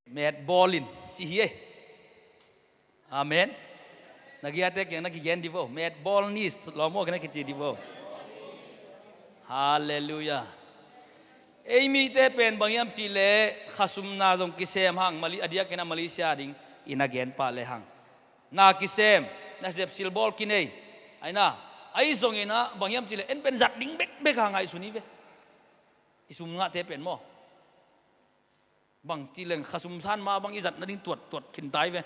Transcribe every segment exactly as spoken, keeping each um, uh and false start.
Metbawl in ci hi ei. Amen. Na giate kiang na kigen di vo. Metbawl ni lawm aw, na kici di vo. Halleluiah. Ei mite pen bang hiam cihleh khasumna zong kisem hang, Mali-, a diakin a Malaysia ding i na gen pah le hang. Na kisem, nasep silbawl kinei. Aina, ahi zongin ah bang hiam cihleh en pen zat ding bekbek hang ngaihsun hi ve. I sum ngahte pen maw. Bang ci leng khasum san ma bang i zat nading tuat, tuat khin tai ve.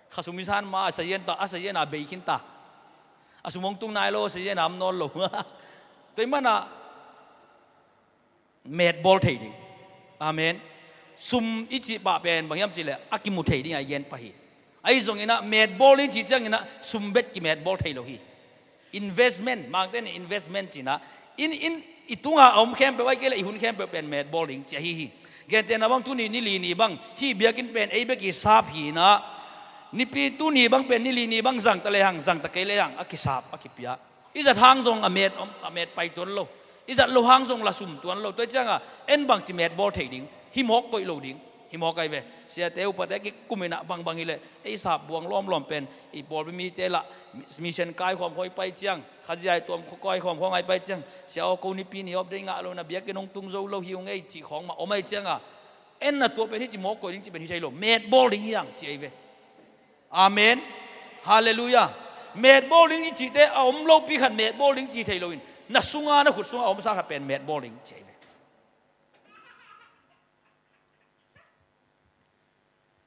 Khasum i san ma a sayen ta, a sayen a bei khin ta. A sum hong tung nai lo, a sayen a om nawn lo. Tua i mana metbawl thei ding. Amen. Sum i cih pah pen bang hiam cihleh a kimu thei ding a i gen pah hi. Ahi zongin ah metbawl ding cih ciangin ah sum bet kimetbawl thei lo hi. Investment, Mangte in investment ci-in ah, in, in, i tunga a om khempeuh, ahih kei leh i hun khempeuh pen metbawl ding ci ahi hi. Gentehna bang tuni ni li ni bang, hih biakinn pen ei bek i sap hi-in ah, nipi tuni bang pen ni li ni bang zang ta le hang, zang ta kei le hang, a kisap, a kipia. I zat hang zong a met, a met pai tuan lo. I zat lo hang zong la sum tuan lo. Tua ciangah en bangci metbawl thei ding. Hi mawk koih lo ding. Hi mawk ai ve. Siate upate kikum in ah bangbang hileh ei sap buang lawmlawm pen i pawlpi mite lah mission kaikhawm khawng i pai ciang, khazia i tuam kaikhawm khawng a i pai ciang, sia aw, ko nipi ni off day ngah lo, na biakinn hong tung zo lo hi ung ei, cih khawng mah om ai ciangah, en na tua pen hih ci mawk koih ding cih pen hi thei lo. Metbawl ding hi hang ci ai ve. Amen. Halleluiah. Metbawl ding i cihte a om lopi khat metbawl ding ci thei loin, na sunga, na khut sunga a omsa khat pen metbawl ding ci ai ve.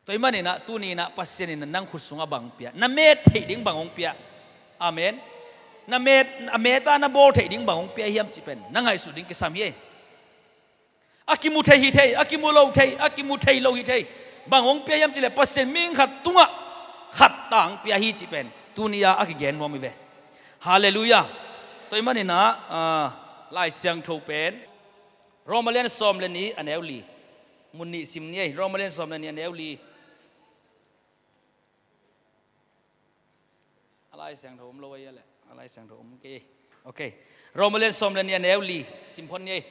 Tua i manin ah tuni in ah Pasian in ah nang khut sungah bang pia, na met theih ding bang hong pia. Amen. Na met, a met a na bawl theih ding bang hong pia hiam cih pen na ngaihsut ding kisam hi. A kimu thei hi thei, a kimu lo thei, a kimu thei lo hi thei. Bang hong pia hiam cih leh Pasian mihing khat tungah khat tang pia hi cih pen tuni a a kigen nuam hi ve. Halleluiah. Tua i manin ah, ah, Lai Siangtho pen Roma lian sawm le nih a neu li. Mun nih sim ni ei. Roma lian sawm le nih a neu li. A Lai Siangtho om lo ei a leh. A Lai Siangtho om kei. Ok. Roma lian sawm le nih a neu li. Sim phot ni ei.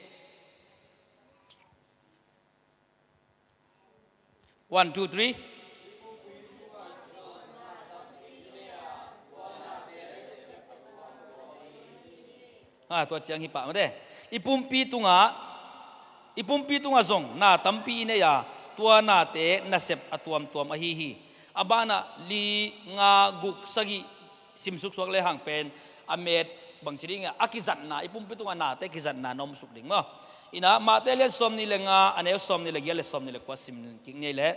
One, two, three. Ah, tua ciang hi pah mate. I pumpi tungah, i pumpi tungah zong na tampi i nei a, tua nate nasep a tuamtuam ahi hi. A banah li, nga, guk, sagih sim suksuak le hang pen a met bangci ding a, a kizatna, i pumpi tungah nate kizatna na om suk ding maw. Ina, Mate lian sawm nih le nga, a neu sawm nih le giat le sawm nih le kua sim kik ni ei leh.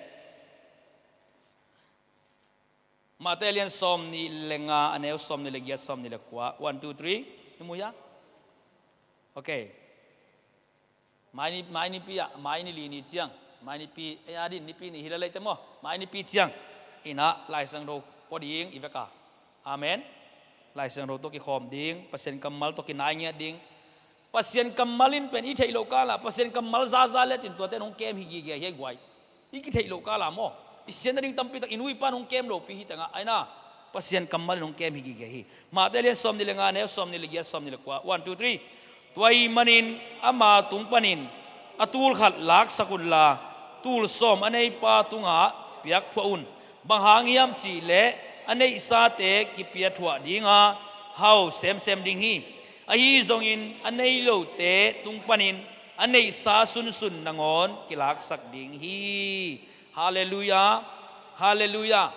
Mate lian sawm nih le nga, a neu sawm nih le giat, sawm nih le kua. One, two, three. Hi mu hia? Ok. Mai ni, mai nipi ah, mai ni li ni ciang. Mai nipi, eh, a din nipi ni hi la leite maw. Mai nipi ciang. Ina, Lai Siangtho pua ding i vek a. Amen. Lai Siangtho tawh kikhawm ding, Pasian kammal tawh kinai ngiat ding. Pasian kammal in pen i theih loh kala, Pasian kammal zaza lecin tuate in hong kem hi gige hi ei guai. I kitheih loh kala maw, i siat nading tampi tak, i nu i pa in hong kem lopi hi tengah, aina Pasian kammal in hong kem hi gige hi. Mate lian sawm nih le nga, neu sawm nih le giat, sawm nih le kua. One, two, three. Tua ahih manin ama tung panin a tul khat laksak unla, tul sawm a neipa tungah piak thuah un. Bang hang hiam cih leh a neihsate kipia thuah dinga hau semsem ding hi. Ahi zongin a nei lote tung panin a neihsa sunsun nangawn kilaksak ding hi. Halleluiah. Halleluiah.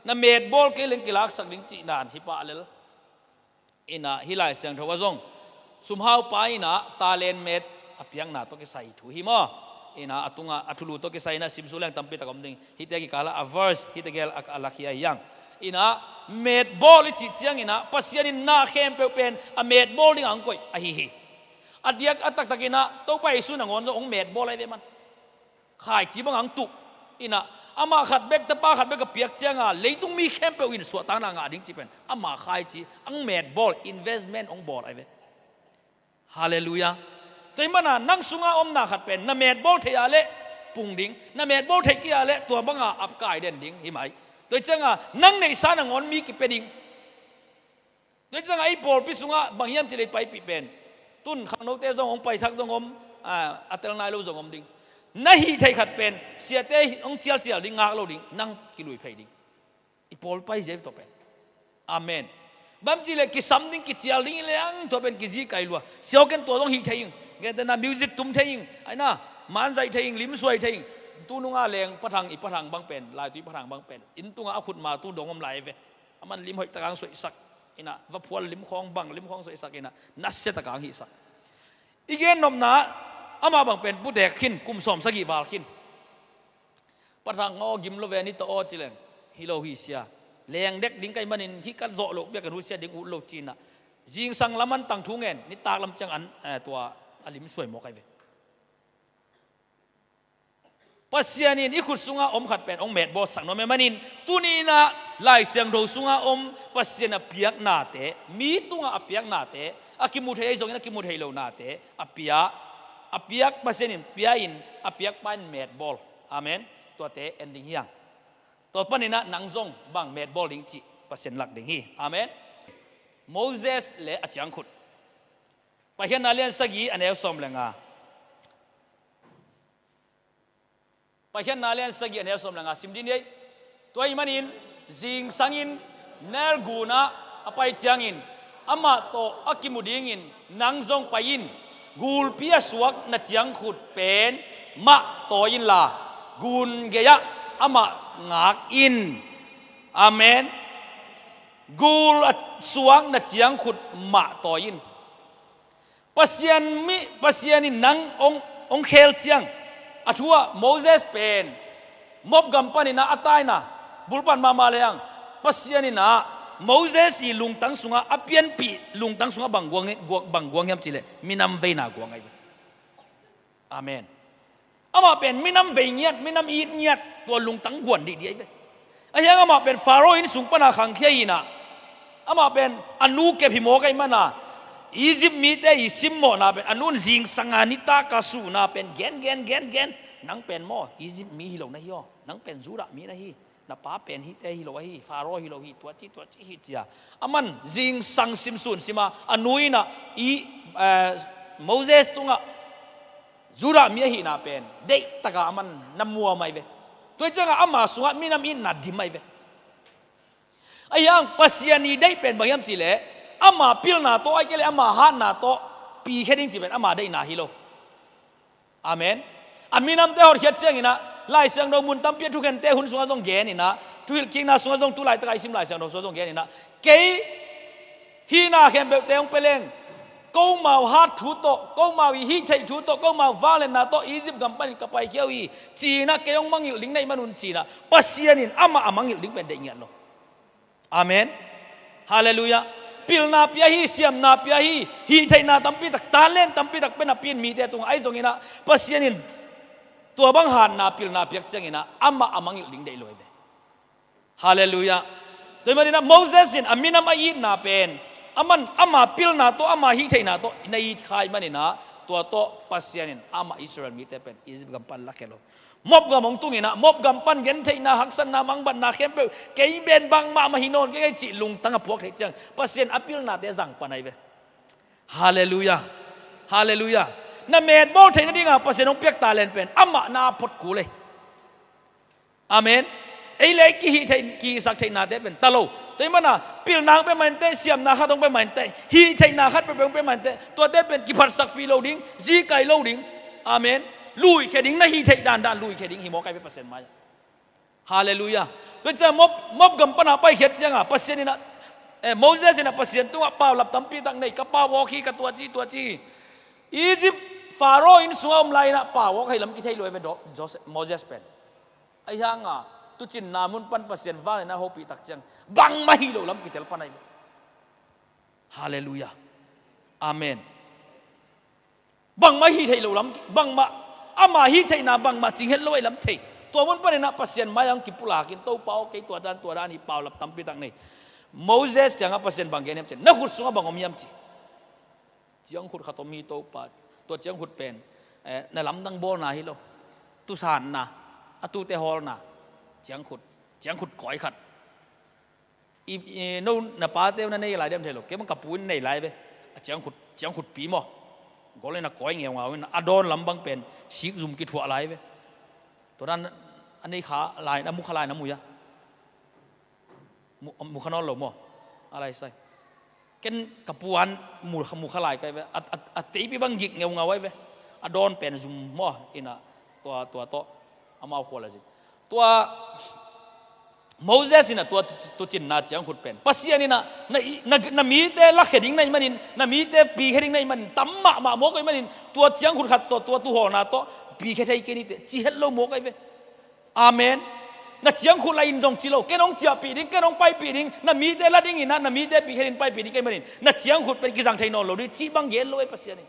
Na met bawl kei leng kilaksak ding cihna hi pah lel. Ina, hih Lai Siangtho ah zong sumhaupa ina talent met a piakna tawh kisai thu hi maw? Ina, a tungah a thulu tawh kisai ina simsuk leng tampi tak om ding. Hihte kikal ah a verse, hihte gel a, a lakhia hi hang. Ina, met bawl i cih ciang ina Pasian in na khempeuh pen a met bawl dingah hong koih ahi hi. A diak a taktak ina Topa Jesu nangawn zong hong met bawl ahi ve man. Khaici bang hong tuh. Ina, amah khat bek, tapa khat bek a piak cianga leitung mi khempeuh in suahtakna ngah ding cih pen ama khaici hong met bawl, investment hong bawl ahi ve. Halleluiah. Tua ahih mana nang sunga omna khat pen na met bawl theih a leh pung ding, na met bawl theih kei a leh tua banga ap kai den ding hi mai. Tua cianga nang neihsa nangawn mi kipia ding. Tua hi ciangah ei pawlpi sungah bang hiam cih leh paipih pen, tun khangnote zong hong paithak zong om, a, a tel nai lo zong om ding. Na hih theih khat pen siate hong cialcial ding, ngak lo ding, nang kilui phei ding. I pawlpi pai ziau tua pen. Amen. Bang cih leh kisam ding, kicial ding hi leng tua pen kizikai lua. Siau ken tua zong hih thei ing. Gentehna music tum thei ing. Aina, manzaih thei ing, limsuai thei ing. Tu nunga leng pathang, i pathang bang pen, laitui pathang bang pen, inn tungah a khutma tu dong om lai ve. Aman lim hoih takang suaisak inah, va phual lim khawng bang, lim khawng suaisak inah, nasia takang hihsak. I gen nopna, amah bang pen putek khin, kum sawm sagih val khin. Pathang aw, gim lo ve, ni tawh aw ci leng, hi lo hi sia. Leng dek ding ka hih manin hih ka zawh loh piak ka nusia ding ut lo ci inah, zingsang lam an tang thu ngen, nitak lam ciang an, eh, tua a limsuai mawk ai ve. Pasian in i khut sunga om khat pen hong metbawlsak nuam ahih manin, tuni inah Lai Siangtho sunga om Pasian a piaknate, mi tungah a piaknate, a kimu thei ahi zongin a kimu thei lonate a pia, a piak Pasian in pia in, a piakpa in metbawl. Amen. Tuate en ding hi hang. Tua paninah nang zong bang metbawl ding cih Pasian lak ding hi. Amen. Moses le a ciangkhut. Paikhiatna lian sagih a neu sawm le nga. Paikhiatna lian sagih a neu sawm le nga sim dih ni ei. Tua ahih manin zingsangin Nile gunah a pai ciangin amah tawh a kimu dingin nang zong pai in. Gulpi a suak na ciangkhut pen mah tawi inla, gun gei-ah amah ngak in. Amen. Gul a suak na ciangkhut mah tawi in. Pasian mi, Pasian in nang hong, hong khel ciang, a thu ah Moses pen Moab gam paninah a taina bulpan mahmah lehang, Pasian inah Moses i lungtang sungah, a pianpih lungtang sungah bang guang, guang, bang guang hiam cih leh minam veina guang ahi ve. Amen. Amah pen minam vei ngiat, minam it ngiat, tua lungtang guan dihdih ahi ve. Ahi hang amah pen Faro inn sung pana khangkhia hi inah, amah pen a nu kep hi mawk ahih mana, Egypt mite i simmawhna pen a nu in zingsanga nitaka suhna pen gen, gen, gen, gen. Nang pen maw Egypt mi hi lo na hi aw, nang pen Judah mi na hi. Na pa pen hihte hi lo ahi, Faro hi lo hi, tua ci, tua ci hi cia. Aman zingsang simsun sima a nu inah i, eh, Moses tungah Judah mi ahihna pen deihtaka aman na muam ahi ve. Tua hi ciangah ama sungah minam itna dim ahi ve. Ahi hang Pasian i deih pen bang hiam cih leh ama pilna tawh, ahih kei leh ama hatna tawh pikhia ding cih pen ama deihna hi lo. Amen. A minamte hotkhiat cianginah Lai Siangtho mun tampi a thukhente hun sungah zong geninah, thuhilhkikna sungah zong, tu laitaka i sim Lai Siangtho sungah zong geninah, kei hihna khempeuhte hong pia leng, komau hat thu tawh, komau i hih theih thu tawh, komau vangliatna tawh Egypt gam panin ka paikhia uh hi, ci-inah kei hong mangngilh ding na hih manun ci-inah Pasian in amah a mangngilh ding pen deih ngiat lo. Amen. Halleluiah. Pilna pia hi, siamna pia hi, hihtheihna tampi tak, talent tampi tak pen a pia in mite tungah, ahi zonginah Pasian in tua bang hatna pilna piak cianginah amah a mangngilh ding deih lo ahi ve. Halleluiah. Tua hih maninah Moses in a minam a itna pen, aman ama pilna tawh, ama hihtheihna tawh na it kha ahih maninah tua tawh Pasian in amah Israel mite pen Egypt gam pan lakhia lo. Moab gam hong tunginah, Moab gam pan gentheihna, haksatna, mangbatna khempeuh kei pen bangmah mah hi nawn kei ngei cih lungtang a puak theih ciang Pasian a pilnate zang pan ahi ve. Halleluiah. Halleluiah. Na metbawl theih nadinga Pasian hong piak talent pen amah na phot kul ei. Amen. Ei le ei kihih theih, kihihsak theihnate pen ta lo. Tua hih mana pilna hong pia mah inteh, siamna khat hong pia mah inteh, hihtheihna khat peuhpeuh hong pia mah inteh, tuate pen kiphatsakpih lo ding, zikai lo ding. Amen. Luikhia ding, na hih theih dandan luikhia ding hi mawk ahi ve Pasian mai-ah. Halleluiah. Tua ciang Moab, Moab gam pana paikhiat cianga Pasian inah, eh, Moses inah Pasian tungah paulap tampi tak nei, ka pau awk hi, ka tua ci, tua ci hi. Egypt Faro inn sungah om lai inah pau awk ahi lam kithei lo ahi ve Joseph, Moses pen. Ahi hanga tucinna mun pan Pasian vangliatna hopih tak ciang bangmah hi lo lam kitel pan ahi ve. Halleluiah. Amen. Bangmah hi thei lo lam, bangmah ama hi theihna bangmah cinghet lo ahi lam thei. Tua mun paninah Pasian mai-ah hong kipulakin, Topa aw, kei tua dan, tua dan hi, paulap tampi tak nei. Moses kiangah Pasian bang gen hiam cih, na khut sungah bang om hiam ci. Ciangkhut khat om hi Topa. Tua ciangkhut pen, eh, na lamdang bawlna hi lo. Tusanna, a tute hawlna ciangkhut, ciangkhut kawi khat. I, i, no na pate na nei lai diam thei lo. Kei bang ka pu in nei lai ve. A ciangkhut, ciangkhutpi maw. Gol in a kawi ngeungau in a dawn lam bang pen sikzum kithuah lai ve. Tua dan a nei kha lai, a mu kha lai na mu hia? Mu, mu kha nawn lo maw? A lai sai. Ken ka pu an mu, mu kha lai kai ve. A, a, a teipi bang gik ngeungau ai ve. A dawn pen zum maw. In a tua, tua tawh amau khual a zin. Tua Moses in a tua tu, tuucinna ciangkhut pen Pasian in a na, na, na mite lakhia ding na hih manin, na mite pikhia ding na hih manin, tam mahmah mawk ahih manin, tua ciangkhut khat tawh, tua tuuhawlna tawh pikhia thei kei ni teh, ci het lo mawk ahi ve. Amen. Na ciangkhut la in zong ci lo, ken hong ciahpih ding, ken hong paipih ding, na mite la ding in a, na mite pikhia ding paipih ding ka hih manin, na ciangkhut pen kizang thei nawn lo ding cih bang gen lo e Pasian in.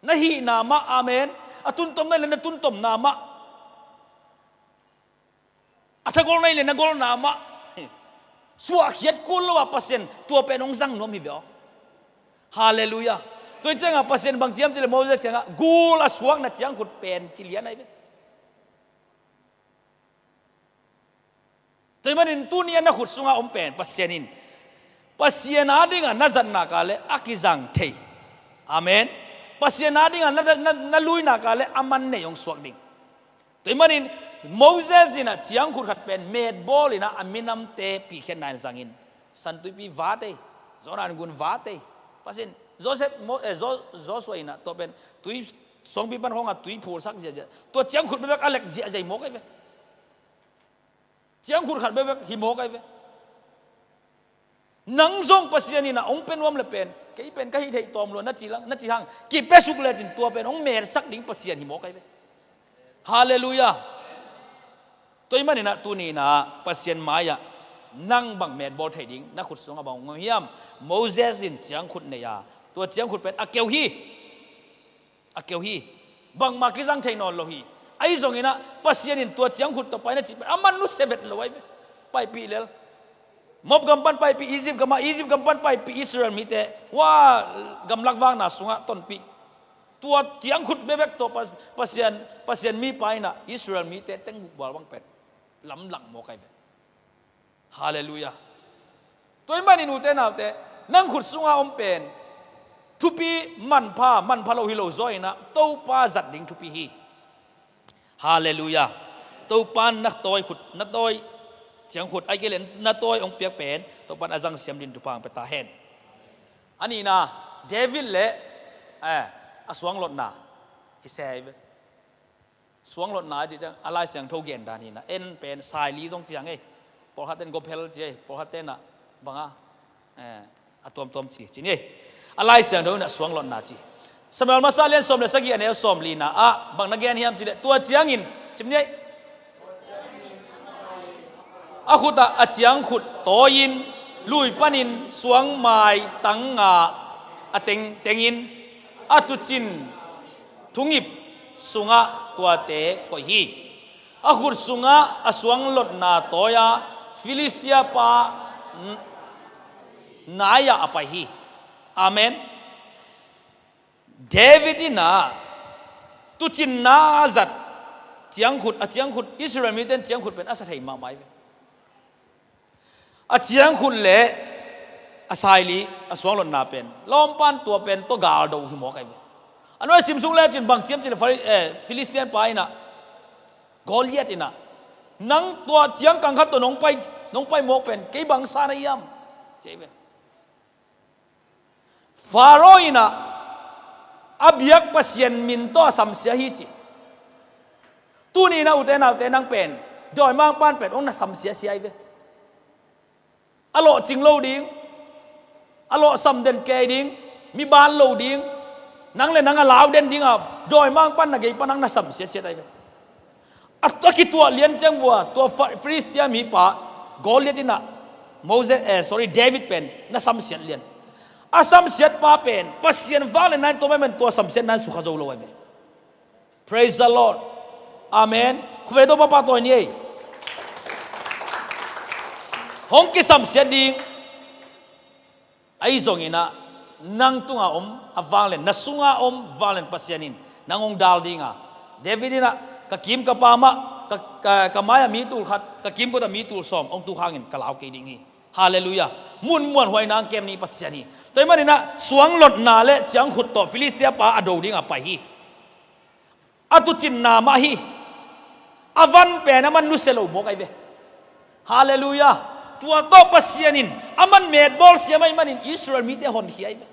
Na hihna mah, amen. A tuntom na hih leh na tuntomna mah. A thagol na hih leh na golna mah. Suahkhiat kul lo a Pasian tua pen hong zang nuam hi ve aw. Halleluiah. Tua hi ciangah Pasian bang ci hiam cih leh Moses kiangah gul a suakna ciangkhut pen ci lian ahi ve. Tua hih manin tuni a na khut sungah om pen Pasian in Pasian adingah na zatna ka leh a kizang thei. Amen. Pasian adingah na, na, na luina ka leh a man nei hong suak ding. Tua hih manin Moses in a ciangkhut khat pen metbawl in a a minamte pikhia in zangin Santuipi vat ei, Jordan gun vat ei. Pasian Joseph, Mo, eh, Jo, Joshua in a tua pen tui suangpi pan khawngah tui phulsak ziahziah. Tua ciangkhut bekbek a lek ziahziah hi mawk ahi ve. Ciangkhut khat bekbek hi mawk ahi ve. Nang zong Pasian in a hong pia nuam leh pen, kei pen ka hih theih tawm lua na ci lang, na ci hang, kipia suk lecin tua pen hong metsak ding Pasian hi mawk ahi ve. Halleluiah. Tua hih manin a tuni in a Pasian mai-ah nang bang metbawl thei ding, na khut sungah bang hong om hiam? Moses in ciangkhut nei a, tua ciangkhut pen a keu hi. A keu hi. Bangmah kizang thei nawn lo hi. Ahi zongin a Pasian in tua ciangkhut tawh pai na cih pen a man nusia vet lo ahi ve. Paipih lel. Moab gam pan paipih Egypt gamah, Egypt gam pan paipih Israel mite hua gamlak vakna sungah tonpih. Tua ciangkhut bekbek tawh Pas, Pasian, Pasian mipa in a Israel mite teng bukbual bang pen lamlak mawk ahi ve. Halleluiah. Tua hih manin ute naute, nang khut sungah om pen thupi, manpha, manpha lo hi lo zaw in a Topa zat ding thupi hi. Halleluiah. Topa in na tawi khut, na tawi ciangkhut, ahih kei leh na tawi hong piak pen Topa in a zang siam ding thupha hong pia ta hen. A nihna, David le, eh, a suanglotna hi se hi ve. Suanglotna a cih ciang a Lai Siangtho gen dan hi in a, en pen saili zong ci hang ei. Pawlkhat ten gophel ci ei, pawlkhat ten a bang a, eh, a tuamtuam ci, ci ni ei. A Lai Siangtho in a suanglotna ci. Samuel masa lian sawm le sagih a neu sawm lina ah bang na gen hiam cih leh, tua ciangin, sim ni ei. A khut ah a ciangkhut tawi-in, lui panin suangmai tang nga a teng, tengin, a tuucin thungip sungah tuate koih hi. A khut sungah a suanglotna tawi-a Filistia pa N-, Naia a pai hi. Amen. David in a tuucinna a zat ciangkhut, a ciangkhut, Israel mite in ciangkhut pen a sa thei mahmah hi ve. A ciangkhut le a saili, a suanglotna pen lawmpan tua pen tawh galdo hi mawk ahi ve. A nuai sim suk lecin bang ci hiam cih leh Fili-, eh, Filistian pa in a, Goliath in a, nang tua ciangkang khat tawh nong pai, nong pai mawk pen kei bang sa na hiam? Ci ahi ve. Faro in a, a biak Pasian min tawh a samsia hi ci. Tuni in a ute naute, nang pen dawimangpa'n pen hong na samsiasia hi ve. A lawhcing lo ding, a lawhsam den kei ding, mi ban lo ding, nang le nang a lau den ding a, dawimangpa'n na gei pan nang na samsiasia hi ve. A, a kituah lian ciang vua, tua Fa-, Filistia mipa Goliath in a, Moses, eh, sorry, David pen na samsiat lian. A samsiat pa pen Pasian vangliatna in tua mah pen tua samsiatna in sukha zo lo ahi ve. Praise the Lord. Amen. Khuapi Topa pahtawi ni ei. Hong kisamsiat ding. Ahi zongin a, nang tunga om a vanglian, na sunga om vanglian Pasian in nang hong dal ding a. David in a, ka kim ka pam ah, ka, ka, ka mai-ah mi tul khat, ka kimkot ah mi tul sawm hong tuk hangin ka lau kei ding hi. Halleluiah. Mun muanhuai nang kem ni Pasian hi. Tua ahih manin ah suanglotna le ciangkhut tawh Filistia pa a do dingah pai hi. A tuucinna mah hi. A van pen aman nusia lo mawk ahi ve. Halleluiah. Tua tawh Pasian in aman metbawl siam ahih manin Israel mite honkhia ahi ve.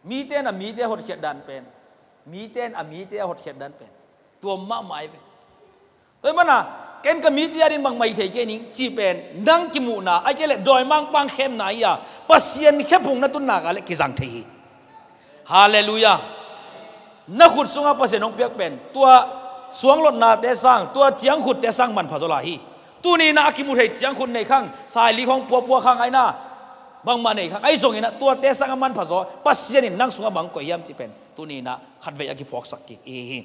Mite in a mite a hotkhiat dan pen, mite in a mite a hotkhiat dan pen, tua mahmah ahi ve. Tua ahih manin ah, ken ka mite adingin bangmah hi thei kei ning cih pen nang kimuhna, ahih kei leh dawimangpa khemna hi a, Pasian khephung na tun nak leh kizang thei hi. Halleluiah. Na khut sungah Pasian hong piak pen tua suanglotnate sang, tua ciangkhutte sang manpha zaw lai hi. Tuni in ah a kimu thei ciangkhut nei khang, saili khawng puapua khang, ahi na, bangmah nei khang, ahi zongin ah tuate sang a manpha zaw Pasian in nang sungah bang koih hiam cih pen tuni in ah khatvei a kiphawksak kik i hi hi.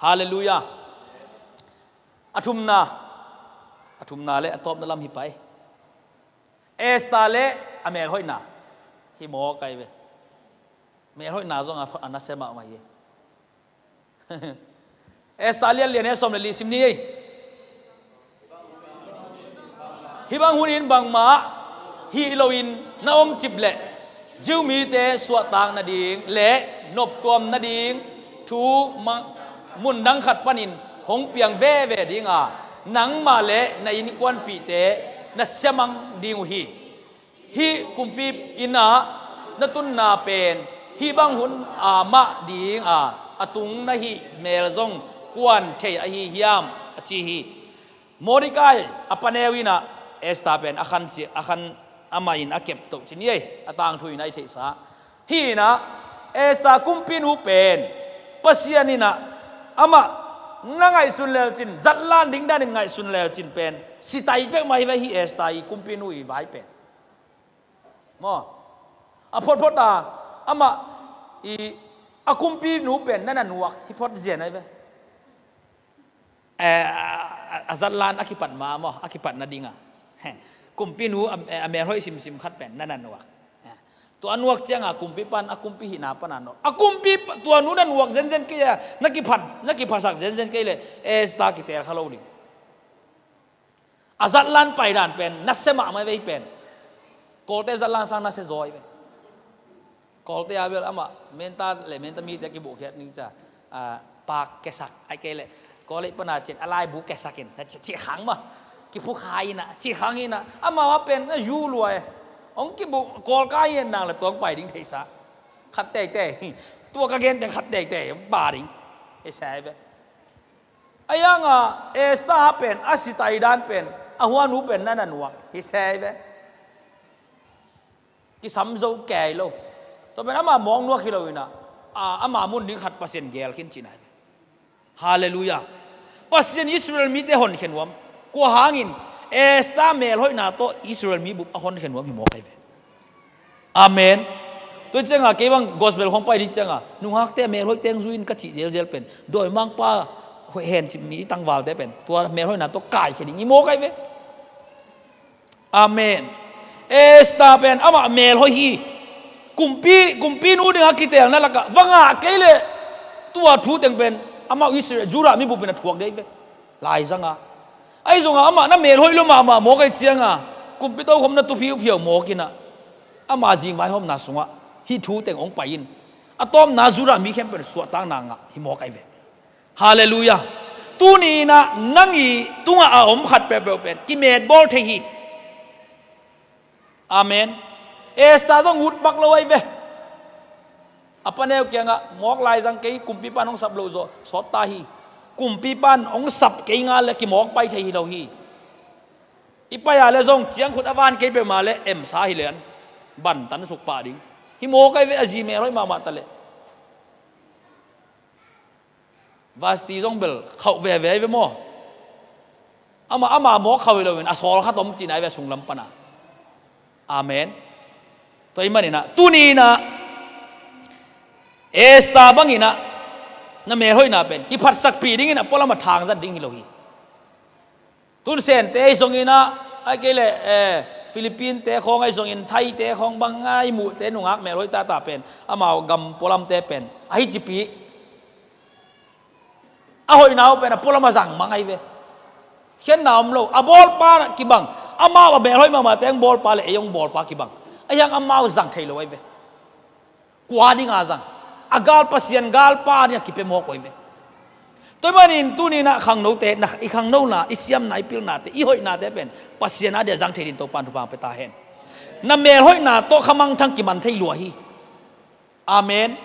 Halleluiah. A thumna, a thumna le a tawpna lam hi pai. Esther le a melhoihna hi mawk ahi ve. Melhoihna zong a, a nasia mahmah hi. Esther lian lian, e, sawm le li sim ni ei. Hih bang hunin bangmah hih loin na om cip leh Jew mite suahtak nading le noptuam nading thu ma-, mun dang khat panin hong piang veve ding a, nangmah le na innkuanpihte na siamang ding uh hi. Hih kumpi inn ah na tunna pen hih bang hun a mah ding a, a tung na hih mel zong kua'n thei ahi hiam, a ci hi. Mordecai a paneu in ah Esther pen a khan ci, a khan amah in a kep toh ci ni ei, a tangthu in a i theihsa. Hih in ah Esther kumpinu pen Pasian in ah amah na ngaihsun leucin, zatlan ding danin ngaihsun leucin pen sitai peuhmah hi ve, hih Esther i kumpinu i vai pen. Maw? A photphot a, amah i, a kumpinu pen na na nuak hi phot zian ahi ve. Eh, a, a, a zatlan a kipat ma maw, a kipat nading a. Kumpinu a, a melhoih simsim khat pen na na nuak. Eh, tua a nuak ciang a kumpipan a kumpi hihna pan a nuak. A kumpi pa, tua nu na nuak zenzen kei a, na kiphat, na kiphasak zenzen kei leh Esther kiteel kha lo ding. A zatlan paidan pen nasia mahmah ve, hih pen. Kawlte zatlan sang nasia zaw hi ve. Kawlte a bel amah menta le menta mite a kibuhkhiat ning ca, a, paak kiasak, ahih kei leh Kawlei pana cin a laibu kiasak in, na ci, cih khang mah. Kiphukha in a, cih khang in a, amah a pen a yu lua e. Hong kibuh Kawlkai in nang le tuang pai ding theihsa. Khat teitei. Tua ka gen teng khat teitei hong pa ding. Hi sa hi ve. A yang a Esther pen a sitai dan pen, a huanu pen na na nuak hi sa hi ve. Kisam zo kei lo. Tua pen ama mawk nuak hi lo in a, a, ama mun ding khat Pasian geel khin cihna hi ve. Halleluiah. Pasian Israel mite honkhia nuam. Kua hangin? Esther melhoihna tawh Israel mi bup a honkhia nuam hi mawk ahi ve. Amen. Tua cianga kei bang gospel khong pai ding cianga nungakte a melhoih teng zui in ka cih zelzel pen dawimangpa hoih hen cih mi tangvalte pen tua melhoihna tawh kaikhia ding hi mawk ahi ve. Amen. Esther pen amah melhoih hi. Kumpi, kumpinu dinga kiteelna lakah va ngah kei leh tua thu teng pen amah Israel, Judah mi bup in a thuak ding hi ve. Laizanga. Ahi zonga amah na melhoih lua mahmah mawk ahi cianga kumpi tokhom na tu phiuphiau mawk in a, ama zingvaihawmna sungah hih thu teng hong pai in a tawpna Judah mi khempeuh in suahtakna ngah hi mawk ahi ve. Halleluiah. Tuni in a nang i tungah a om khat peuhpeuh pen kimetbawl thei hi. Amen. Esther zong ut bak lo ahi ve. A paneu kiangah mawk laizang kei, kumpipan hong sap loh zawh sawt ta hi. Kumpipan hong sap kei ngal le kimawk pai thei hi lo hi. I pai a le zong ciangkhut a van kei peuhmah le emsa hi lian. Bantan suk pah ding hi mawk ahi ve, a zi melhoih mahmah ta leh. Vasti zong bel khauh veve ahi ve maw? Ama, ama mawk khauh hi loin a sawl khat om cihna ahi ve sunglam pana. Amen. Tua ahih manin a tuni in a Esther bangin a na melhoihna pen kiphatsakpih dingin a pualam a thangzat ding hi lo hi. Tun Sente ahi zongin a, ahih kei leh, eh, Philippine te khawng ahi zongin, Thai te khawng bang a i muhte nungak melhoih tata pen amau gam pualamte pen ahi cipih. A hoihna uh pen a pualam a zang mang ahi ve. Khenna om lo, a bawlpa kibang, amau a melhoih mahmah teng bawlpa le ei hong bawlpa kibang. Ahi hang amau zang thei lo ahi ve. Kua dinga zang? A gal Pasian galpa dinga kipia mawk uh ahi ve. Tua ahih manin tuni-in ah khangnote, na, i khangnona, i siamna, i pilnate, i hoihnate pen Pasian a dia zang thei dingin Topa'n thupha pia ta hen. Na melhoihna tawh khamangthang kiman thei lua hi. Amen.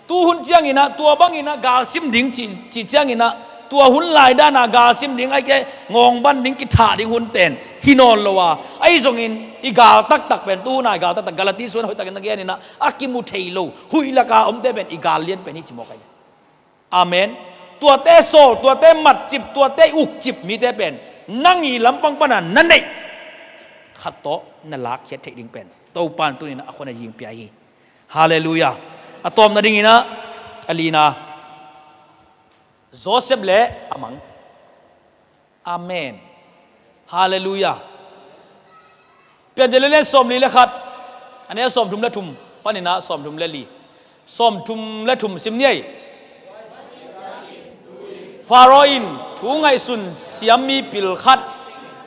Tuhun ciangin ah, tua bangin ah galsim ding ci, ci ciangin ah, tua hun lai dana galsim ding, ahih kei leh ngawngban ding, kithah ding hun pen hi nawn lo a, ahi zongin i gal taktak pen, tuhun a i gal taktak, Galati sungah hoihtakin na genin ah, a kimu thei lo, huih laka omte pen i gal lian pen hi ci mawk ahi ve. Amen. Tuate sawl, tuate matcip, tuate ukcip mite pen nang i lampang pana na neih khat tawh na lakkhiat theih ding pen Topa'n tuni-in ah a khuan a ying pia hi. Halleluiah. A tawpna dingin ah, a lina, Joseph le a mang. Amen. Halleluiah. Piancil a lian sawmli le khat, a neu sawmthum le thum panin ah sawmthum le li. Sawmthum le thum sim ni ei. Faro in thu ngaihsun siam mipil khat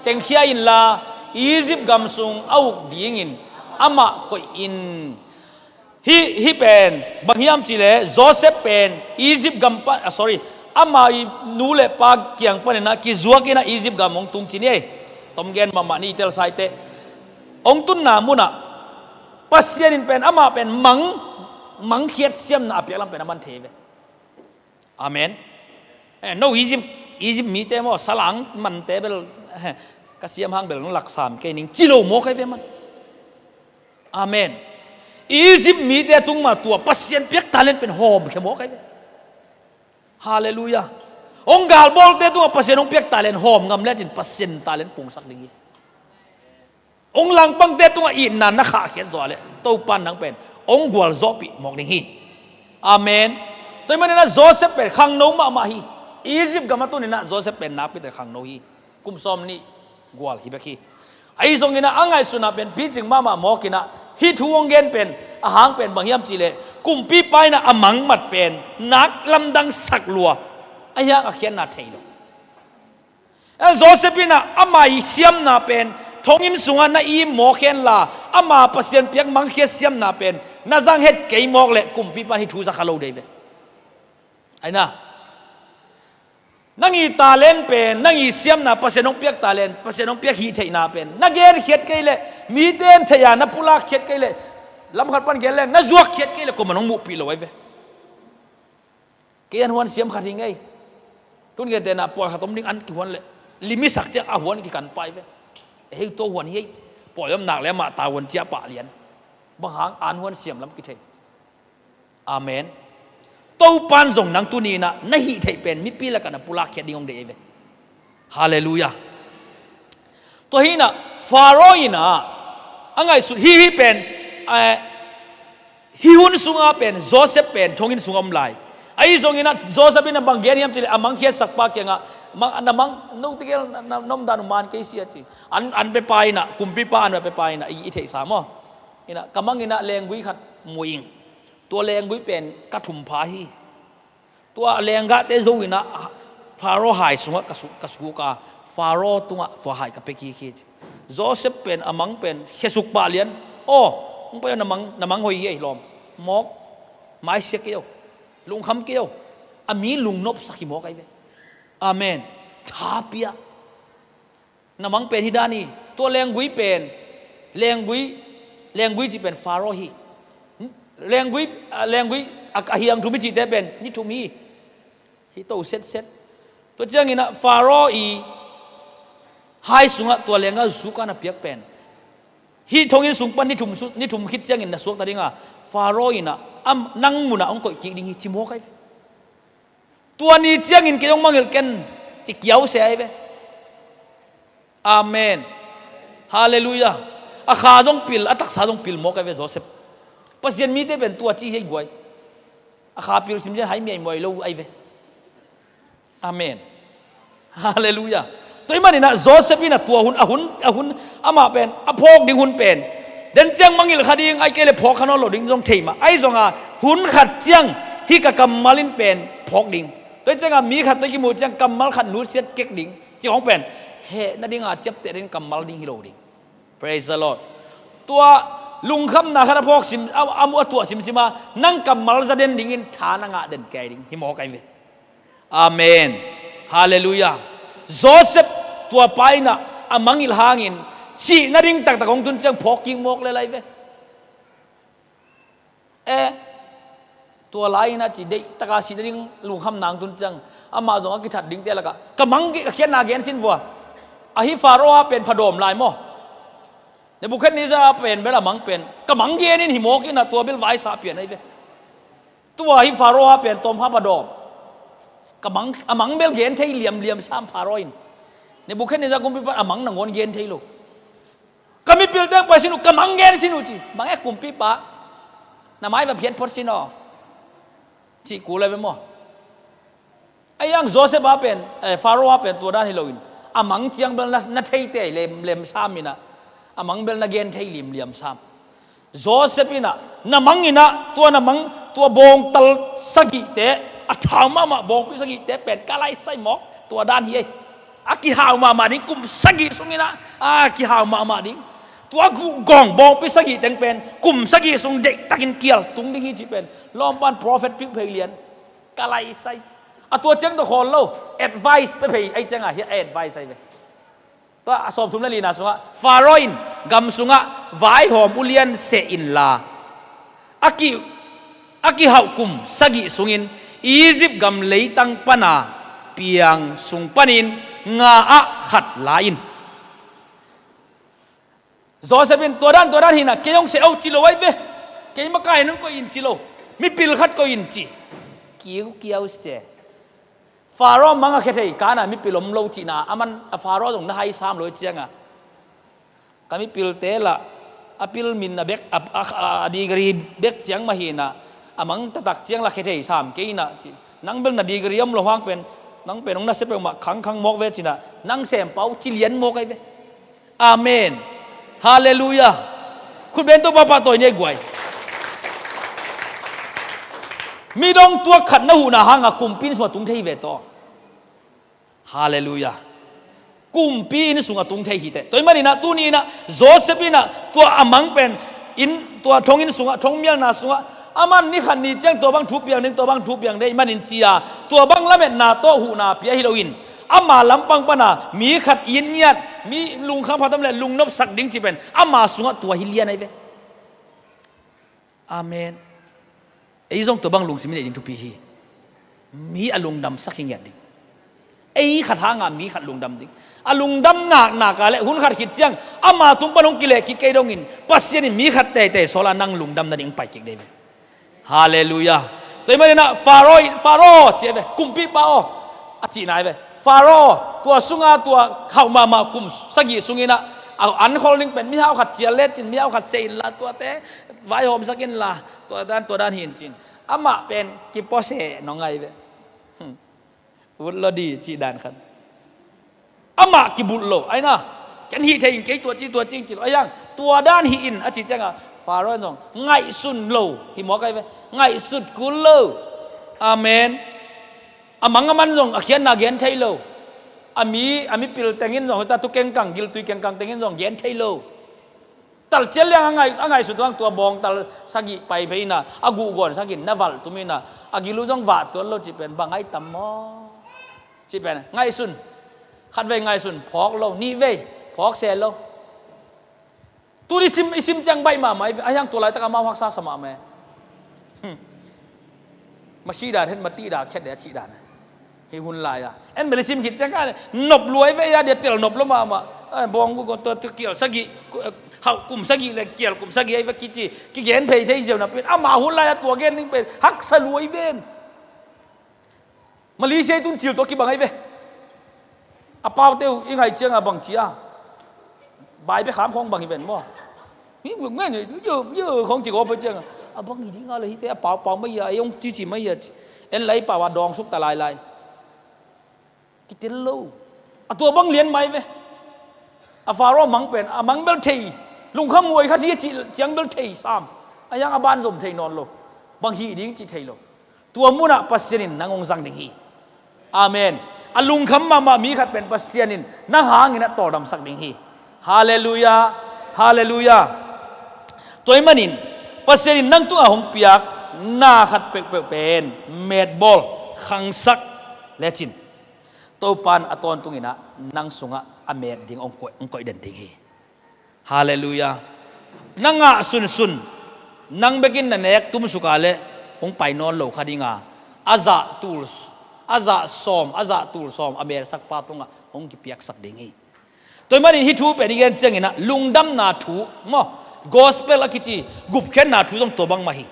tengkhia inla, Egypt gam sung a uk dingin amah koih in. Hih, hih pen bang hiam cih leh Joseph pen Egypt gam pan, ah, sorry, ama i nu le pa kiang panin ah kizuakin ah Egypt gam hong tung ci ni ei. Tom gen mahmah ni, i telsai teh. Hong tunna munah Pasian in pen amah pen mang, mangkhiat siamna a piaklam pen a man thei ve. Amen. Eh, no Egypt, Egypt mite maw, salang mante bel, eh, ka siam hang bel nong laksam kei ning ci lo mawk ahi ve man. Amen. Egypt mite tung mah tua Pasian piak talent pen hawmkhia mawk ahi ve. Halleluiah. Hong galbawlte tungah Pasian hong piak talent hawm ngam lecin Pasian talent pungsak ding hi. Hong langpangte tungah itna na khahkhiat zawh leh Topa'n nang pen hong gualzawhpih mawk ding hi. Amen. Tua ahih manin ah Joseph pen khangno mahmah hi. Egypt gam a tunin ah Joseph pen nakpi takin khangno hi. Kum sawmnih gual hi bek hi. Ahi zongin ah a ngaihsutna pen picing mahmah mawkin ah, hih thu hong gen pen a hang pen bang hiam cih leh kumpipa in ah a mangmat pen nak lamdang sak lua, ahi hang a khiatna thei lo. Eh, Joseph in ah ama i siamna pen thonginn sungah na im mawk henla, ama Pasian piak mangkhiat siamna pen na zang het kei mawk leh kumpipa in hih thu za kha lo ding hi ve. Ahi na, nang i talent pen, nang i siamna, Pasian hong piak talent, Pasian hong piak hihtheihna pen na genkhiat kei leh, mite in thei a na pulakkhiat kei leh, lamkhat pan gen leng na zuakkhiat kei leh kuaman hong muhpih lo ahi ve. Kei an huan siam khat hi ngei. Tun gentehna pawi khat om ding, an kihuan leh limisak ciang a huan kikan pah hi ve. Hei, tua huan hi ei. Pawi om nak leh amah ta huan ciah pah lian. Bang hang? An huan siam lam kithei. Amen. Topa'n zong nang tuni-in ah na hihtheih pen mipi lakah na pulakkhiat ding hong deih ahi ve. Halleluiah. Tua hi-in ah Faro in ah a ngaihsut hi, hih pen, eh, hih hun sungah pen Joseph pen thonginn sungah om lai. Ahi zongin ah Joseph in ah bang gen hiam cih leh a mangkhiatsakpa kiangah, mang, na mang, no tegel na, na, na omdan uh man kei sia ci. An, an pepa in ah, kumpipa an pepa in ah, i, i theihsa maw. In ah ka mang in ah lenggui khat mu ing. Tua lenggui pen ka thumpha hi. Tua lenggahte zo in ah Faro hai sungah ka su-, ka suk a, Faro tungah tua hai ka pia kik hi ci. Joseph pen a mang pen khiasuk pah lian. Aw, hong pai aw, na mang, na mang hoih hi ei lawm. Mawk, maisia kei aw, lungkham kei aw. A mi lungnopsak hi mawk ahi ve. Amen. Tha pia. Na mang pen hi dan hi. Tua lenggui pen, lenggui, lenggui cih pen Faro hi. Lenggui, ah, lenggui a, a hiang thum i cihte pen ni thum hi. Hi to setset. Tua ciangin ah Faro i hai sungah tua lenggah suk a na piak pen, hih thonginn sung pan ni thum su-, ni thum khit ciangin na suakta ding a, Faro in ah, am, nang munah hong koih kik ding hi ci mawk ahi ve. Tua ni ciangin kei hong mangngilh ken ci kiau se ahi ve. Amen. Halleluiah. A kha zong pil, a taksa zong pil mawk ahi ve Joseph. Pasian mite pen tua ci hi ei guai. A kha pil sim ciang hai miaimuai lo ahi ve. Amen. Halleluiah. Tua ahih manin ah Joseph in ah tua hun, a hun, a hun, amah pen a phawk ding hun pen, den ciang mangngilh kha ding, ahih kei leh phawk kha nawn lo ding zong thei mah. Ahi zong a, hun khat ciang hih ka kammal in pen phawk ding, Tua ciangah mi khat tawh kimu ciang kammal khat nutsiat kek ding ci hong pen, heh nadinga ciapteh ding kammal ding hi lo ding. Praise the Lord. Tua lungkhamna khat a phawk sim, a, a mu a tuah simsima, nang kammal za den dingin tha na ngah den kei ding hi mawk ai ve. Amen. Halleluiah. Joseph tua pa inah a mangngilh hangin sih nading taktak hong tun ciang phawk kik mawk le lai ve. E, tua lai-in a ci, deihtaka sih nading lungkham nang tun ciang, amah zong a kithat dingte lakah ka mang, a khiatna gen sin vua. Ahi Faro a pen phadawm lai maw? Nebukhadnezzar a pen bel a mang pen ka mang gen in hi mawk inah tua bel vaisa pian ahi ve. Tua hi Faro a pen tawmkha phadawm. Ka mang, a mang bel gen thei liamliam sam Faro in. Nebukhadnezzar kumpipa a mang nangawn gen thei lo. Ka mipil teng pai sin uh, ka mang gen sin uh ci. Bang e kumpipa, na mai va phiat phot sin aw, cih kul a ve maw? A iang Joseph a pen, eh, Faro a pen tua dan hi loin a mang ciang bel na, na thei tei lemlem sam inah, a mang bel na gen thei limliam sam. Joseph inah na mang inah tua na mang tua bawngtal sagihte, a thau mahmah bawngpi sagihte pen ka laisai mawk tua dan hi ei. A kihau mahmah ding, kum sagih sung inah a kihau mahmah ding. Tua gu-, gawng bawngpi sagih teng pen kum sagih sung deihtakin kial tung ding hi cih pen lawmpan prophet piuh phei lian. Ka laisai. A tua ciang tawh khawl lo, advice pe phei ai ciangah hi a advice ai ve. Tua a sawmthum le lina sungah Faro in gam sungah vaihawm ulian seh inla, a ki, a kihauh kum sagih sungin Egypt gam leitang pana piang sung panin nga ah khat la in. Joseph in tua dan, tua dan hinah kei hong seh o ci lo ai ve. Kei makai in hong koih in ci lo. Mipil khat koih in ci. Kiukiau se. Faro mang a khethei kana mipil om lo cihna a man a Faro zong na hai sam lo cianga, ka mipilte lah a pil minna bek a, a, a degree bek ciang mah hinah a mang taktak ciang lah khethei sam kei inah ci. Nang bel na degree om lo hang pen, nang pen hong na se peuhmah khangkhang mawk ve cinah nang sempau ci lian mawk ai ve. Amen. Halleluiah. Khutben Topa pahtawi ni ei guai. Midong tuak khat na huhna hanga kumpi inn sungah tung thei hi ve tawh. Halleluiah. Kumpi inn sungah tung thei hi teh. Tua ahih maninah tuni inah Joseph inah tua a mang pen inn, tua thong inn sungah, thong mialna sungah a man ni khat ni ciang tua bang thu piang ding, tua bang thu piang ding ahih manin cia tua bang lametna tawh huhna pia hi loin ama lampang pana mi khat it ngiat, mi lungkham phatam le lungnopsak ding cih pen ama sungah tua hi lian ahi ve. Amen. Ei zong tua bang lungsim i neih ding thupi hi. Mi a lungdamsak hi ngiat ding. Ei khat hanga mi khat lungdam ding. A lungdam naknak a le hun khat khit ciang ama tung pan hong kileh kik kei dongin Pasian in mi khat teitei sawla nang lungdam nading pai kik dei ve. Halleluiah. Tua ahih maninah Faro, Faro ci a ve, kumpipa aw, a cihna hi ve. Faro, tua sunga tua hauh mahmah kum sagih sunginah a ankhol ding pen mihau khat cial lecin, mihau khat seh inla, tuate vaihawmsak inla, tua dan, tua dan hin cin. Amah pen kipuaseh nong ai ve. Hmm. Ut lo di cih dan khat. Amah kibulh lo, aina, ken hih thei in kei tua ci, tua ci ci lo. Ayang, tua dan hih in a cih cianga Faro in zong ngaihsun lo hi mawk ai ve. Ngaihsut kul lo. Amen. A mang a man zong a khiatna gen thei lo. A mi, a mipil tengin zong hita tu kengkang, giltui kengkang tengin zong gen thei lo. Talcial liang a ngai, a ngaihsut tuang tua bawngtal sagih pai phei ina, a guhgawn sagih na valh tum ina, a gil uh zong vah tuan lo cih pen bang ai tam maw? Cih pen ngaihsun. Khatvei ngaihsun phawk lo, nihvei phawk se lo. Tuni sim, i sim ciang baih mahmah i ve, a hiang tua laitak amau haksa sa mahmah e. Hmm. Masi dan hen mati dan khet de a cih dan. Hih hun lai-a en bel i sim khit ciang ka nop luai ve a, dia tel nop lo mahmah. Ai, bawng gu tua kial sagih, hauh kum sagih le kial kum sagih ai ve kici kigen phei thei ziau na pen ama hun lai-a tua gen ning pen haksa luai ven. Malaysia i tun cil tua kibang ai ve. A paute uh i ngaih cianga bang cia bai bek kham khawng bang hi ven maw? Hi ngen yo yo khawng ci gawp ai cianga a bang hi dinga le hite a pau pau mai a ei hong cici mai a ci. En lai pau a dawng suk ta lailai. Kitel lo. A tua bang lian mai ve. A Faro mang pen a mang bel thei. Lungkham huai khat hi a cih ciang bel thei sam. A hiang a ban zom thei nawn lo. Bang hih ding cih thei lo. Tua munah Pasian in nang hong zang ding hi. Amen. A lungkham mahmah mi khat pen Pasian in nang hangin a tawldamsak ding hi. Halleluiah. Halleluiah. Tua ahih manin Pasian in nang tungah hong piak na khat peuhpeuh pen metbawl, khangsak lecin Topa in a tawntung inah nang sungah a met ding hong koih, hong koih den ding hi. Halleluiah. Na ngah sunsun, nang bekin na nek tumsuk a leh hong pai nawn lo kha ding a, a zah tul, a zah sawm, a zah tul sawm a melsakpa tungah hong kipiaksak ding hi. Tua ahih manin hih thu pen i gen ciangin ah lungdamna thu maw, gospel a kici gupkhiatna thu zong tua bangmah hi.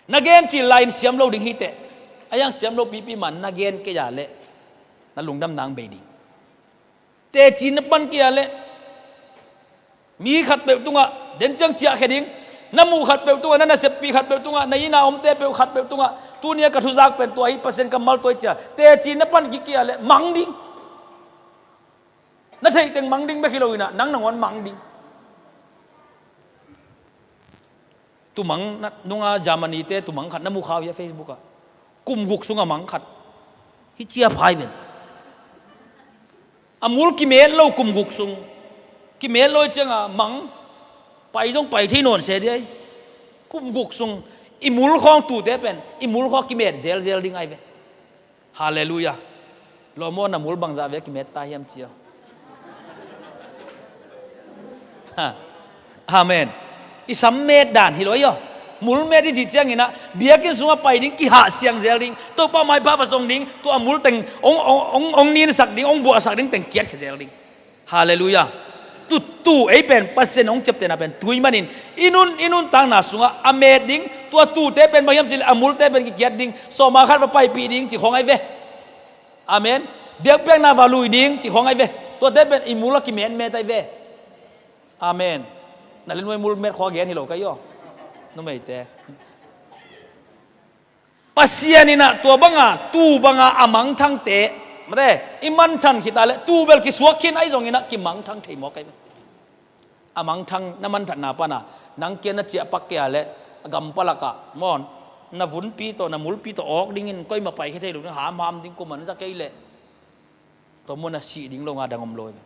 Na gen cil lai-in siam lo ding hi teh, a hiang siam lo pipi man na gen kei a leh na lungdamna hong bei ding. Teci na pan kei a leh mi khatpeuh tungah den ciang ciahkhia ding, na muh khatpeuh tungah, na naseppih khatpeuh tungah, na inn a omte peuh khatpeuh tungah, tuni a ka thuzak pen tua hi, Pasian kammal tua hi ci a teci na pan kik kei a leh mang ding. Na theih teng mang ding bek hi lo inah nang nangawn mang ding. Tumang na, nunga Germany te tumang khat na mu kha uh hia Facebook ah. Kum guk sung a mang khat. Hi cia phai ven. A mul kimet lo kum guk sung. Kimet lo ciang a mang. Pai zong pai thei nawn se diai. Kum guk sung i mul khawng tute pen i mul khaw kimet zelzel ding ai ve. Halleluiah. Lawm aw, na mul bangzah ve kimet ta hiam cia. Ha. Amen. I sam met dan hi lo aw. Mul met i cih ciangin ah biakinn sungah pai ding, kihah siang zel ding, Topa maipha va zong ding, tua a mul teng ong, ong, ong, ong ninsak ding, ong buahsak ding teng kiat khia zel ding. Halleluiah. Tu, tu ei pen Pasian hong ciaptehna pen tu ahih manin i nun, i nuntakna sungah a met ding, tua tute pen bang hiam cih leh a multe pen kikiat ding, sawma khat va paipih ding cih khawng ai ve. Amen. Biakpiakna va lui ding cih khawng ai ve. Tuate pen i mul a kimetmet ai ve. Amen. Na le nuai mul met khawng a gen hi lo ka hi aw. Numeite. Pasian inah tua banga, tu banga a mangthangte, mate, i manthan khit a leh tu bel kisuak khin ahi zong inah kimangthang thei mawk ahi ve. A mangthang na manthatna pana nang kia na ciahpak kei a leh a gampalakah maw, na vunpi tawh na mulpi tawh awk dingin koimah pai khia thei lo ding, hamham ding, kuamah na za kei leh tua mun a sih ding lo nga dang om lo ahi ve.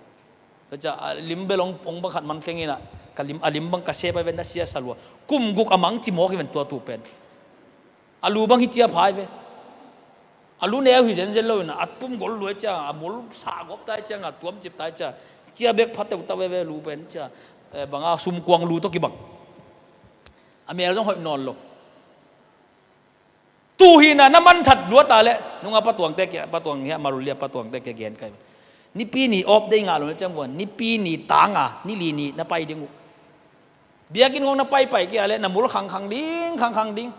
Tua ciah a lim bel ong, ong bang khat man keng inah ka lim, a lim bang ka sep ahi ve, na sia sa lua. Kum guk a mang ci mawk hi ven tua tu pen. A lu bang hi cia phai ve. A lu neu hi zenzen lo in a pum gol luai ciang a mul sa gop tai ciang a tuam cip tai ciang cia bek pha teu ta veve lu pen cia, eh, banga sumkuang lu tawh kibang. A mel zong hoih nawn lo. Tu hi na na manthat luat a leh nunga patuangte kia, patuang hia, Marulia patuangte kia gen kai. Nipi ni off day ngah lo na ciang vuan, nipi ni tanga ni li ni na pai ding uh. Biakinn khawng na paipai kei a leh na mul khangkhang ding, khangkhang ding,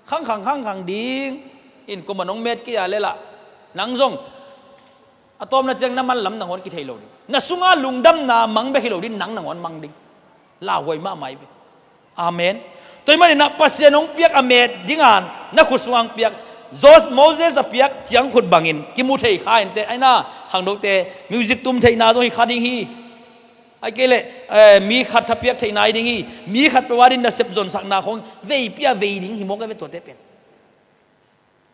khangkhang khangkhang ding. In kuamah nong met kei a leh lah nang zong a tawpna ciang na manlam nangawn kithei lo ding. Na sunga lungdamna mang bek hi lo ding, nang nangawn mang ding. Lauhuai mahmah hi ve. Amen. Tua ahih manin ah Pasian hong piak a met dinga na khut sungah hong piak, Jos-, Moses a piak ciangkhut bangin kimu thei kha inteh. Aina khangnote music tum theihna zong hi kha ding hi. Ahih kei leh, eh, mi khat thapiak theihna hi ding hi. Mi khat peuh a ding nasep zonsakna khawng veipi a vei ding hi mawk a ve tuate pen.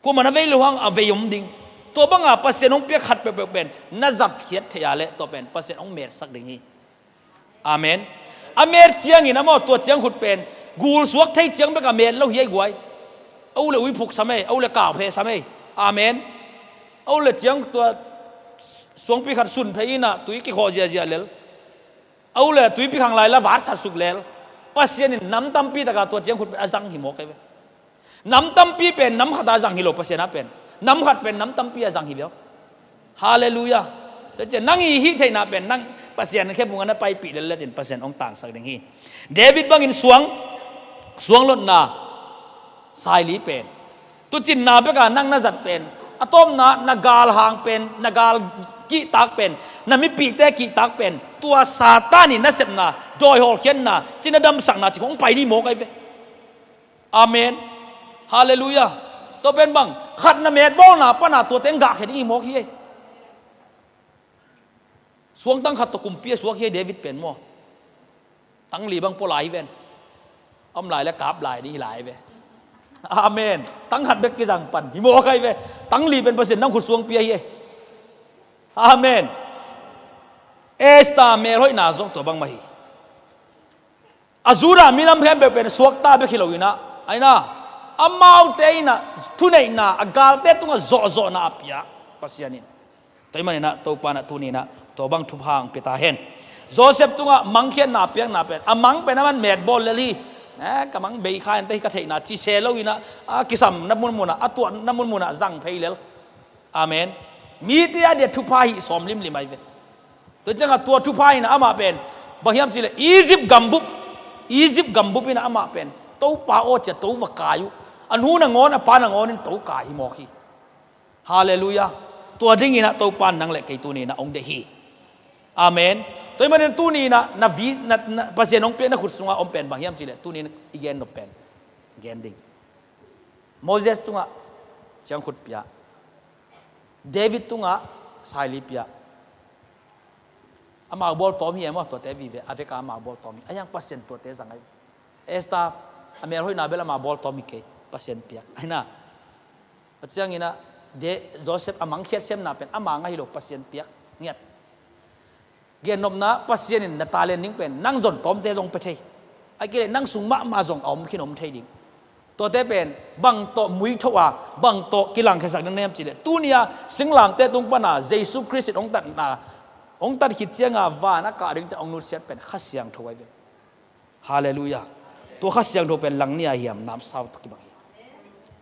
Kuamah na vei lo hang a vei om ding. Tua banga Pasian hong piak khat peuhpeuh pen na zatkhiat theih a leh tua pen Pasian hong metsak ding hi. Amen. A met ciangin a maw tua ciangkhut pen gul suak thei ciang bek a met lo hi a i guai. A u le uiphuk sam ei, a u le kauphe sam ei. Amen. A u le ciang tua suangpi khat sun phei inah tui kikhawh ziazia lel. A u le tuipi khang lai la vat sat suk lel. Pasian in nam tampi taka tua ciangkhut a zang hi mawk ahi ve. Nam tampi pen nam khat a zang hi lo Pasian a pen. Nam khat pen nam tampi a zang hi ve. Halleluiah. Tua ciang nang i hih theihna pen nang Pasian khephung a na paipih lel lecin Pasian hong tangsak ding hi. David bangin suang, suang lotna saili pen, tucinna beka nang na zat pen, a tawpna na galhang pen, na gal kihtak pen, na mipihte kihtak pen, tua Satan i nasepna, dawi hawlkhiatna, cina damsakna cih khawng pai dih mawk ahi ve. Amen. Halleluiah. Tua pen bang khat na metbawlna pana tuate hong gahkhia ding hi mawk hi ei. Suangtang khat tawh kumpi a suak hi ei David pen maw. Tangli bang pua lai hi ven. Om lai le kap lai ding hi lai ve. Amen. Tang khat bek kizang pan hi mawk ahi ve. Tang li pen Pasian in nang khut sung pia hi e. Amen. Esther melhoihna zong tua bang mah hi. A Judah minam khempeuh pen suakta bek hi lo in ah, a in ah, amaute in ah thuneihna, a galte tungah zawhzawhna a pia Pasian in. Tua ahih manin ah Topa in ah tuni in ah tua bang thupha hong pia ta hen. Joseph tungah mangkhiatna a piakna pen, a mang pen a man met bawl lel hi. Eh, ka mang bei kha inteh hi ka theihna ci se lo in ah, a kisamna munmun ah, a tuahna munmun ah zang phei lel. Amen. Mite a dia thupha hih sawm limlim ahi ve. Tua ciangah tua thupha in ah amah pen bang hiam cih leh Egypt gambup, Egypt gambup in ah amah pen Topa aw ci-a to va kai uh. A nu nangawn, a pa nangawn in to kai hi mawk hi. Halleluiah. Tua dingin ah Topa in nang le kei tuni in ah hong deih hi. Amen. Tua ahih manin tuni in ah na vi, na, na, Pasian hong piak na khut sungah om pen bang hiam cih leh tuni in i gen nop pen gen ding. Moses tungah ciangkhut pia. David tungah saili pia. Amau bawl tawm hi e maw, tuate vive, a veka amau bawl tawm hi. A hiang Pasian tuate zang ahi. Esther, a melhoihna bel amau bawl tawm hi kei, Pasian piak. Ahi na. A ciangin ah, de, Joseph a mangkhiat semna pen amau ngah hi lo, Pasian piak ngiat. Gennopna, Pasian in na talent ding pen nang zon tawmte zong pia thei. A kei leh nang sung mahmah zong a om khin om thei ding. Tuate pen bang tawh muitho a, bang tawh kilangkhiasak ding na hiam cih leh, tuni a singlamteh tung pan a Jesu Khrist in hong tatna, hong tat khit cianga van a kah ding ciang hong nutsiat pen Kha Siangtho ahi ve. Halleluiah. Tua Kha Siangtho pen langni a hiam namsau tak kibang hi.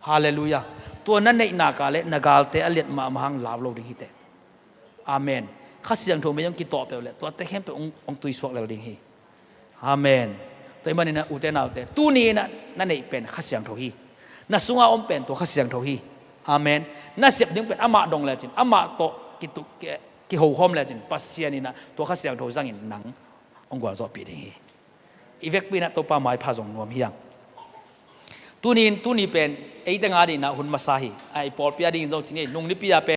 Halleluiah. Tua na neihna kah leh na galte a liat mahmah hang lau lo ding hi teh. Amen. Kha Siangtho mei hong kitawh peuh leh tuate khempeuh hong, hong tuisuak lel ding hi. Amen. Tua ahih manin ah ute naute, tuni in ah na neih pen Kha Siangtho hi. Na sunga om pen tua Kha Siangtho hi. Amen. Na sep ding pen amah dong lecin, amah tawh kituk, ki, kihokhawm lecin, Pasian in ah tua Kha Siangtho zangin nang hong gualzawhpih ding hi. I vekpi in ah Topa maipha zong nuam hi hang. Tuni in, tuni pen eite nga dingin ah hun masa hi. A i pawlpi a dingin zong ci ni, nung nipi a pen